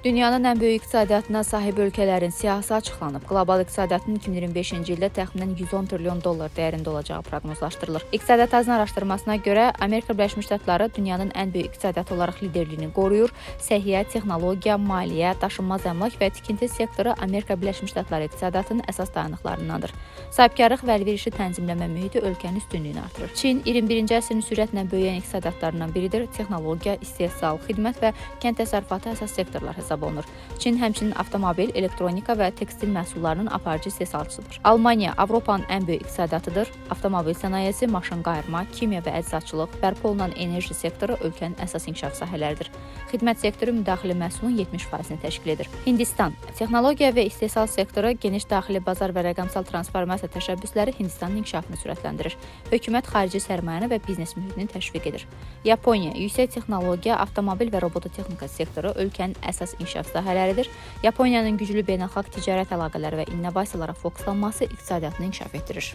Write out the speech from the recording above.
Dünyanın ən böyük iqtisadiyyatına sahib ölkələrin siyahısı açıqlanıb. Qlobal iqtisadiyyatın 2025-ci ildə təxminən 110 trilyon dollar dəyərində olacağı proqnozlaşdırılır. İqtisadiyyat Azın araşdırmasına görə Amerika Birləşmiş Ştatları dünyanın ən böyük iqtisadiyyatı olaraq liderliyini qoruyur. Səhiyyə, texnologiya, maliyyə, daşınmaz əmlak və tikinti sektoru Amerika Birləşmiş Ştatları iqtisadiyyatının əsas dayanıqlarındandır. Sahibkarlıq və əlverişli tənzimləmə mühiti ölkənin üstünlüyünü artırır. Çin 21-ci əsrin sürətlə böyüyən iqtisadiyyatlarından biridir. Texnologiya, istehsal, xidmət və kənd təsərrüfatı əsas sektorlar hesab olunur. Çin həmçinin avtomobil, elektronika və tekstil məhsullarının aparıcı istehsalçısıdır. Almaniya Avropanın ən böyük iqtisadiyyatıdır. Avtomobil sənayesi, maşın qayırma, kimya və əczaçılıq, bərpa olunan enerji sektoru ölkənin əsas inkişaf sahələridir. Xidmət sektoru müdaxili məhsulun 70%-ni təşkil edir. Hindistan texnologiya və istehsal sektoru, geniş daxili bazar və rəqəmsal transformasiya təşəbbüsləri Hindistanın inkişafını sürətləndirir. Hökumət xarici sərmayəni və biznes mühitini təşviq edir. Yaponiya yüksək texnologiya, avtomobil və robototexnika sektoru ölkənin əsas inkişaf sahələridir. Yaponiyanın güclü beynəlxalq ticarət əlaqələri və innovasiyalara fokuslanması iqtisadiyyatını inkişaf etdirir.